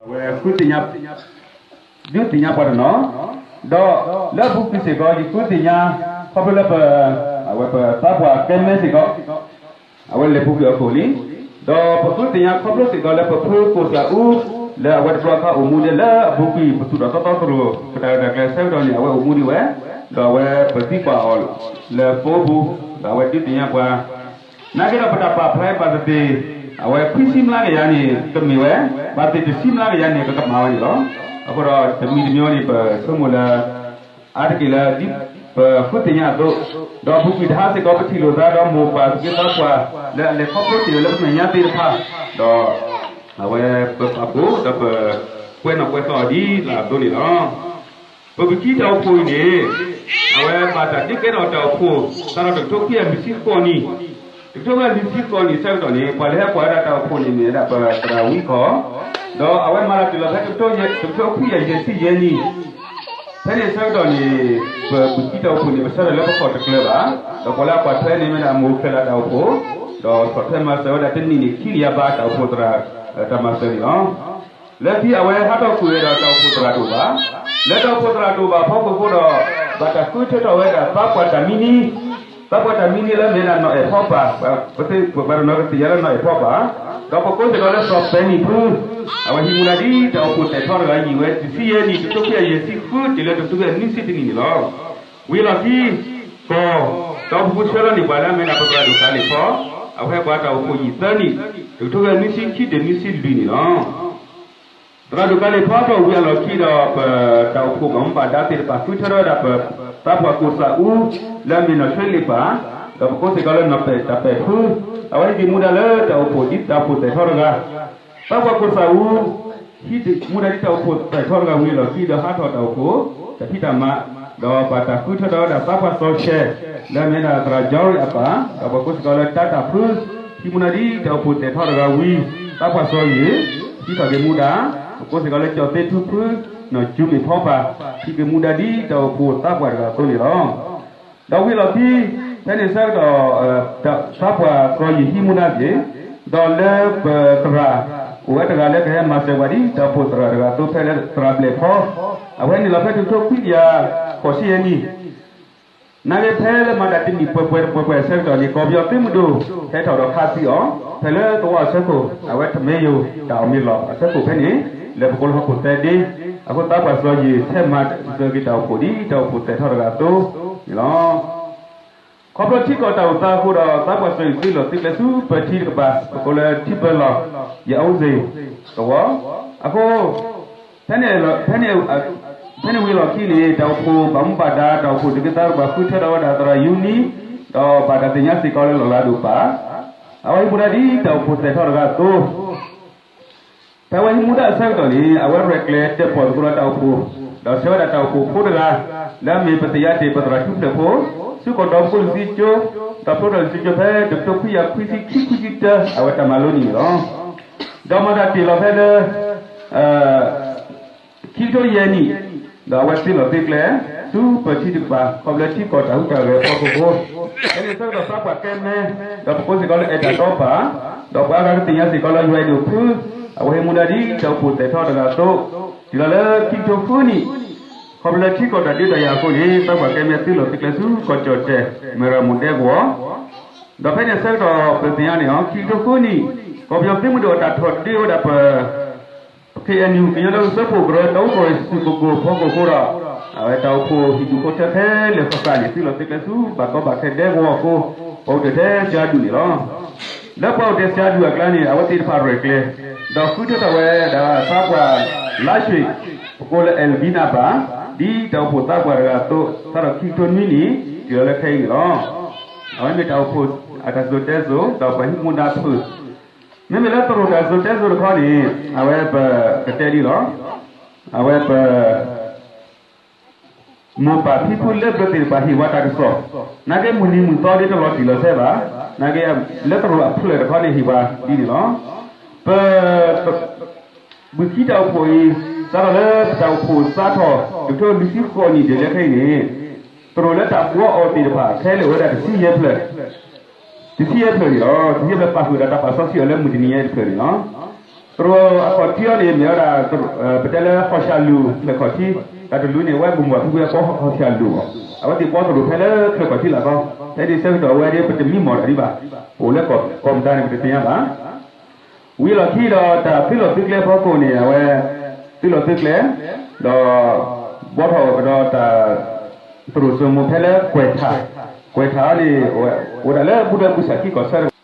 အဝဲဃုသ့ၣ်ညါ ဒုးသ့ၣ်ညါပှၤတနီၤ, ဒီးလၢအပူၤကွံာ်စ့ၢ်ကီး ယဃုသ့ၣ်ညါ ခီဖျိလၢပ အဝဲပသးပှၢ်ကဲမဲစ့ၢ်ကီး အဝဲလဲၤပူၤကွံာ်အခိၣ်လံ, ဒီးပဃုသ့ၣ်ညါခီဖျိစ့ၢ်ကီးလၢပဖုကိၣ်စၢ်အူ လၢအဝဲတဘျီအခါအိၣ်မူဒဲလၢအပူၤကွံာ် ပသူၣ်ထီၣ်သီသီသရိာ် ပတၢ်ရဲၣ်တၢ်ကျဲၤဆၢကတီၢ်န့ၣ် အဝဲအိၣ်မူဒံးဝဲ, ဒီးအဝဲပသံကွၢ်အီၤလၢဖိပူၤ, ဒီးအဝဲဒုးသ့ၣ်ညါပှၤ နာ်က့ဒီးပတၢ်ပာ်ဖျါ birthday အဝဲခွံဆံမျးကယၤန့ၣ် ကမ့ၢ်ဝဲ birthday တဆံမျးကယၤန့ၣ် ကကမၣ်ဝဲန့ၣ်လီၤ. အဃိဒီးတမံၤတမံၤန့ၣ် ပဆိကမိၣ်လၢ အါတက့ၢ်လၢ ဒ်ပဃုသ့ၣ်ညါအသိး, ဒီးပူၤကွံာ်တဟါစ့ၢ်ကီး ပထံၣ်လိာ်သးဒီး မိၢ်ပၢ်သူၣ်က့သးပှၢ် လၢအလဲၤခီဖျိတ့ၢ်လၢပမဲာ်ညါသ့ၣ်တဖၣ်, ဒီး အဝဲပပာ်ဖှိၣ် ဒီးပကွဲနီၣ်ကွဲးသီအီၤဒ်လၢအသိးန့ၣ်လီၤ. ပပကံတၢ်အိၣ်ဖှိၣ်အံၤန့ၣ် အဝဲဘၣ်တၢ်ဒုးကဲထီၣ်တၢ်အိၣ်ဖှိၣ် စးထီၣ်တကထိခွံကယၤလွံၢ်ဆံဃိးနံၣ်, တကထိခွံကယၤလွံၢ်ဆံဃိးနံၣ်ဆၢကတီၢ်န့ၣ် ပှၤလၢဟဲကွၢ်ဝဲဒၣ်တၢ်အိၣ်ဖှိၣ်န့ၣ် မ့ၢ်ဝဲဒၣ်ပသရၣ်ဝံခီၣ်, ဒီးအဝဲမၤတၢ်တ့ၢ်လီၤဖဲတကထိခွံကယၤယဲၢ်ဆံယဲၢ်နံၣ်, ဖဲန့ၣ်ဆၢကတီၢ်န့ၣ် ပပကံတၢ်အိၣ်ဖှိၣ်န့ၣ် ပဆၢထၢၣ်လၢပခီၣ်တကျၢၤဘၣ်, ဒီးပှၤလၢအကွၢ်ထွဲန့ၣ် မ့ၢ်ဝဲဒၣ်မိၢ်ခဲလၢာ်တၢ်အိၣ်ဖှိၣ်, ဒီးဆီၣ်ထွဲမၤစၢၤဝဲဒၣ်တနံၣ်န့ၣ် ခံကယၤဘးတၢ်အိၣ်ဖှိၣ်သရၣ် တၢ်မၤစၢၤန့ၣ်လီၤ. လၢခံအဝဲဟးထီၣ်ကွံာ်ဝဲဒီးတၢ်အိၣ်ဖှိၣ်သရၣ်တအိၣ်ဘၣ်, လၢတၢ်အိၣ်ဖှိၣ်သရၣ်တအိၣ်ဘၣ်အဖီခိၣ်အဃိဒီး ဘၣ်တၢ်ဃုထၢထီၣ်ဝဲဒၣ်သးပှၢ်တၢ်မံနံ, သးပှၢ်တၢ်မံနံလၢမ့ၢ်ဝဲဒၣ်နီၢ်အဲၣ်ဖီပၢ်, ပှၤတနီၤကသ့ၣ်ညါလၢနီၢ်အဲၣ်ဖီပၢ်, ဒီးပကိးစ့ၢ်ကီးလၢစီၤပဲနံၣ်ဖု, အဝဲဟံးမူဒါဒ်တၢ်အိၣ်ဖှိၣ်သဲးထီတဂၤယံာ်ဝဲ တဆံယဲၢ်နံၣ် တကထိခွံကယၤယဲၢ်ဆံဃုတုၤလၢတကထိခွံကယၤနွံဆံတနံၣ်န့ၣ်လီၤ. ဝံၤအလီၢ်ခံ ကီၢ် တၢ်အိၣ်ဖှိၣ်ဆှၢလီၤန့ၢ်ပှၤလၢအမ့ၢ်ဒၣ်ပသရၣ်ဒိၣ်ကၤလ့ၣ်ဖီ, အဝဲဟဲကွၢ်တၢ်အိၣ်ဖှိၣ်ယံာ်သၢနံၣ် တကထိခွံကယၤနွံဆံခံတုၤနွံဆံလွံၢ်န့ၣ်လီၤ. သရၣ်ဒိၣ်ကၤလ့ၣ်ဖီထီၣ်ဝံၤအလီၢ်ခံဒီး ပတၢ်အိၣ်ဖှိၣ်ဘၣ်မူဘၣ်ဒါသ့ၣ်တဖၣ် ဃုထၢထီၣ်ဝဲဒၣ်ပသးပှၢ်ကိၣ်စၢ်အူ လၢအမ့ၢ်နီၢ်ဆွ့လ့ၣ်ပၢ်, ဒီးပကိးစ့ၢ်ကီးလၢနီၢ်ပဲာ်တၢ်ပဲာ်ဖု, အဝဲဟံးက့ၤမူဒါလၢတၢ်အိၣ်ဖှိၣ်ဒ်တၢ်အိၣ်ဖှိၣ်သဲးထီတဂၤ သးပှၢ်ကိၣ်စၢ်အူ ဟံးမူဒါဒ်တၢ်အိၣ်ဖှိၣ်သဲးထီတဂၤဝံၤအလီၢ်ခံဒီး ဟးထီၣ်တၢ်အိၣ်ဖှိၣ် တၢ်ဖံးတၢ်မၤ, ဒီးဘၣ်တၢ်ဃုထၢထီၣ်ဝဲဒၣ်သးပှၢ်စီၤၡဲၣ် လၢအမ့ၢ်ဝဲဒၣ်သရၣ်ကၠီရံၣ်အပၢ်, ဒီးပကိးစ့ၢ်ကီးလၢတၢ်တၢ်ဖု, ဟံးမူဒါဒ်တၢ်အိၣ်ဖှိၣ်သဲးထီတဂၤဝံၤ, သးပှၢ်စီၤယံၤ ဟံးထီၣ်က့ၤမူဒါ, ပကိးစ့ၢ်ကီးလၢကၠီၣ်သ့ထူဖု, နီၢ်ကၠူမ့ၢ်ဖီပၢ်, ဟံးက့ၤမူဒါဒ်တၢ်အိၣ်ဖှိၣ်သးပှၢ်တဂၤအသိးန့ၣ်လီၤ. ဒီးဝံၤအလီၢ်ခံ ဖဲန့ၣ်ဆၢကတီၢ် သးပှၢ်စီၤယံၤဟံးမူဒါက့ၤ, ဒီးလၢပသရၣ် အိၣ်ဝဲတဂၤလၢကဟဲမၤစၢၤပှၤဒ်တၢ်အိၣ်ဖှိၣ်သရၣ်တဂၤအသိး ဖဲလၢသရၣ်ဘျဲၣ်ဖီ, အဝဲန့ၣ်လီၤဖဲတကထိခွံကယၤဃိးဆံယဲၢ်နံၣ်, နာ်က့ဖဲလၢမၤတၢ်တနံၣ်ပှဲၤပှဲၤတပှဲၤပှဲၤဆၢကတီၢ်န့ၣ် ကီၢ်ပယီၤသုးမုၢ်ဒိၣ် ဟဲထီၣ်ဒီးခးသံအီၤ ဖဲလၢသဝီအဆၢခိၣ် အဝဲထမ့ၢ်ယိာ်တၢ်အီၣ်မ့ၤလီၢ်အဆၢခိၣ်ဖဲန့ၣ် လၢပကိးလၢဟီၣ်ခိၣ်သၢဒ့, အဃိသးပှၢ်စီၤယံၤ ဆဲးမၤစၢၤက့ၤတၢ်အိၣ်ဖှိၣ်ဒ်တၢ်အိၣ်ဖှိၣ်သဲးထီတဂၤအသိးန့ၣ်လီၤ. ခီဖျိထံကီၢ်တၢ်အိၣ်သးအဃိဒီး သးပှၢ်စီၤယံၤသုးလီၢ်သုးကျဲဆူပထံတကပၤ ပကိးလၢထံပၢလီၢ် ယအိၣ်စ့ၣ်သဝီ, အဃိ ဖဲန့ၣ် ဖဲန့ၣ်ဝံၤအလီၢ်ခံန့ၣ် တၢ်အိၣ်ဖှိၣ်ဘၣ်မူဘၣ်ဒါ တၢ်အိၣ်ဖှိၣ်ဒုးက့သးတကပၤ ဃုထၢထီၣ်ဝဲဒၣ်သရၣ်ယူနံ, ဒီးဘၣ်တၢ်သ့ၣ်ညါစ့ၢ်ကီးလၢလီၢ်လၤဒိၣ်ပၢ်, အဝဲဟံးမူဒါဒ်တၢ်အိၣ်ဖှိၣ်သဲးထီတဂၤအသိး ဖဲအဝဲဟံးမူဒါအဆၢကတီၢ်န့ၣ် အဝဲရဲၣ်ကျဲၤတၢၣ်ပီၣ်သကိးဒီးတၢ်အိၣ်ဖှိၣ်, ဒီးဆှၢဝဲဒၣ်တၢ်အိၣ်ဖှိၣ်ဖိတဂၤ လၢအမ့ၢ်ပသ့ၣ်ညါတ့ၢ်ပသရၣ်ထူဖျၢၣ်ဖိ, ဆူကီၢ်ဒီဖိလံၤစုကၠိ, ဒီးဖျိထီၣ်လံၤစုကၠိဖဲတကထိခွံကယၤခွံဆံခံ ခွံဆံတၢ အဝဲတၢ်မၤလိန့ၣ်လီၤ. ဒီးမၤတၢ်တ့ၢ်လီၤဖဲလၢ ခံကထိယဲၢ်နံၣ်, ဒီးအဝဲသုးလီၢ်သုးကျဲ ဆူပထံတကပၤ ခီဖျိလၢထံကီၢ်တၢ်ဟူးတၢ်ဂဲၤအဖီခိၣ်ဖိ, ဖဲန့ၣ်ဆၢကတီၢ်သးပှၢ်ကဲမဲ, ဒီးပကိးစ့ၢ်ကီးလၢအဲၣ်တၢ်တီပၢ်, ဒီးပှၤအါဂၤကသ့ၣ်ညါစ့ၢ်ကီးလၢယွၤအဲၣ်ဒိၣ်ဖု, အဝဲဟံးမူဒါဒ်တၢ်အိၣ်ဖှိၣ်သဲးထီတဂၤအသိး, တုၤလီၤလၢခံကထိဃုနံၣ်, ခီဖျိလၢထံကီၢ်တၢ်ဒုးတၢ်ယၤအဃိန့ၣ် သးပှၢ်ကဲမဲသုးလီၢ်သုးကျဲဆူကီၢ်ကၠီၣ်တဲၣ် မဲၢ်ရမူၣ်ဒဲကဝီၤ, ဒီးဖဲန့ၣ်ဆၢကတီၢ်ပသ့ၣ်ညါန့ၣ် ခံကထိဃုနံၣ်, ကီၢ်ပယီၤသုးမုၢ်ဒိၣ်အတၢ်ထီၣ်ဒုးဝဲဒၣ်ပ ခ့ၣ်အဲၣ်ယူၣ် ကညီဒီကစၢၢ်ခိၣ်ကရၢ တၢ်အိၣ်ဖှိၣ်စုပူၤကိၣ်ဖီခိၣ်အဃိဒီး အဝဲတၢ်အိၣ်ဖှိၣ်ဟံၣ်ဒူၣ်ဖိထၢခဲလၢာ်ဃၣ်ဃၣ်န့ၣ် သုးလီၢ်သုးကျဲဆူဘၣ်ကီဘၣ်ခဲဒဲကဝီၤအဃိ ပအိၣ်တ့ၢ်ထဲကၠါဒူၣ်န့ၣ်လီၤ. လၢပှၤအိၣ်တ့ၢ်ကၠါဒူၣ်အကျါန့ၣ် အဝဲသ့ၣ်တဖၣ်ရဲၣ်ကျဲၤ ဒီးဃုထၢထီၣ်ဝဲဒၣ်သးပှၢ်လါရွှ့ၣ် ပကိးလၢအဲၣ်လဘံနါပၢ် ဒ်တၢ်အိၣ်ဖှိၣ်သးပှၢ်တဂၤအသိး စးထီၣ်ခံကထိနွံနံၣ် တုၤလီၤလၢခဲအံၤန့ၣ်လီၤ. အဝဲမ့ၢ်တၢ်အိၣ်ဖှိၣ်အတၢ်စိၤတဲစိၤ ဒီးပှၤဟံးမူဒါဖုၣ် မ့မ့ၢ်လၢသရိာ်တၢ်စိၤတဲစိၤတခီန့ၣ် အဝဲပကတဲဒ်လီၤ. အဝဲပ မိၢ်ပၢ်ဖံဖုလၢပျၢၤသ့ၣ်တဖၣ်ဟ့ၣ်ဝဲတၢ်ကစီၣ်, နာ်က့မုၢ်နံၤမုၢ်သီဒ်တလီၤတံၢ်လီၤဆဲးဘၣ်, နာ်က့ လၢသရိာ်အဖျၢၣ်တခီန့ၣ်ဟ့ၣ်ဝဲဒ်န့ၣ်လီၤ. ပ ဘုၣ်ခံတၢ်အိၣ်ဖှိၣ်အံၤ စးထီၣ်လၢပတၢ်အိၣ်ဖှိၣ်စးထီၣ် တကထိလွံၢ်ဆံဃိးနံၣ်ဒ်လဲၣ်ခဲအံၤန့ၣ် သရိာ်လၢတၢ်ဘှီအီၤသ့ၣ်တဖၣ် ခဲလၢာ်ဝဲဒၣ်တဆံယဲၢ်ဖျၢၣ်, တဆံယဲၢ်ဖျၢၣ်န့ၣ်လီၤ. တဆံယဲၢ်ဖျၢၣ်ပာ်ဃုာ်ဒီးတၢ်ပာ်စီဆှံအီၤလၢမုၢ်တနံၤညါတဖျၢၣ်န့ၣ်လီၤ. သရိာ်အခီၣ်ထံးအံၤန့ၣ် မ့ၢ်ဝဲဒၣ် ပတဲလၢဟီၣ်ဆၣ်လူၢ်ချၢၣ်ခီၣ်ထံး, တၢ်တလူန့ၣ် အဝဲဘိၣ်မုၢ်ဘၣ်ဖုကွံာ်အဃိ ဟီၣ်ဆၣ်လူၢ်အီၤ, အဝဲသ့ၣ်ဘှီသရိာ်ဖဲလၢချၢၣ်ခီၣ်ထံးလၢ်ကီ, ဖဲဒ်ဆၢကတီၢ်အဝဲဒၣ် ပတမံမီၢ်တၢ်ဒံးဘၣ်, အိၣ်လၢကီၢ်ပူၤမတၤန့ၣ် ပတသ့ၣ်ညါဘၣ်. ဝံၤအလီၢ်ခံဒီးတၢ်သုးလီၢ်သုးကျဲဖီခိၣ်န့ၣ် အဝဲ သုးလီၢ်သုးကျဲ ဒီး ဘှီထီၣ်ကဒီးတၢ် သရိာ်စိမိၤဖဲလၢကွဲးထး, ကွဲးထးန့ၣ် အိၣ်ဝဲဒၣ်လၢဘူၣ်ဒီးဘူၣ်စၢ်ခံကီၢ်ဆၢတက